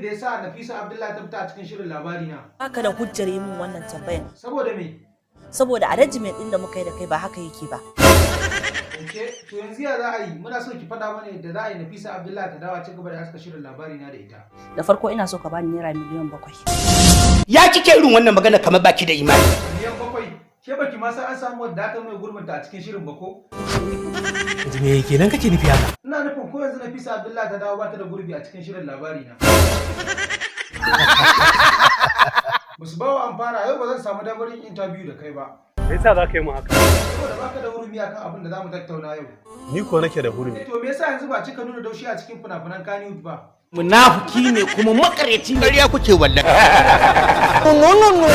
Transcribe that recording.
da yasa Nafisa Abdullahi ta fita a cikin shirin Labari Na? Baka da hujjar yi min wannan tambayan. Saboda me? Saboda arrangement din da muka yi da kai ba haka yake ba. Ok, to yanzu ya za a yi? Muna so ki faɗa mana yadda za a yi Nafisa Abdullahi ta dawo a ci gaba da haska shirin Labari Na da ita. Da farko ina so ka bani naira miliyan 7. Ya kike irin wannan magana kamar baki da imani? Miliyan 7? Ke baki ma san an samu wadda aka mai gurbinta a cikin shirin ba ko? Yanzu me kenan kake nufi haka? Ina nufin ko yanzu Nafisa Abdullahi ta dawo, ba ta da gurbi a cikin shirin Labari Na. Musu bawa an fara yau, ba zan samu damar yin interview da kai ba. Me yasa za ka yi mu haka? Saboda baka da hurumi akan abin da zamu tattauna yau. Ni ko nake da hurumi. To me yasa yanzu ba cika nuna daushi a cikin fina-finan Kannywood ba? Munafiki ne kuma makareci ne. Ƙarya kuke wallahi. No, no, no.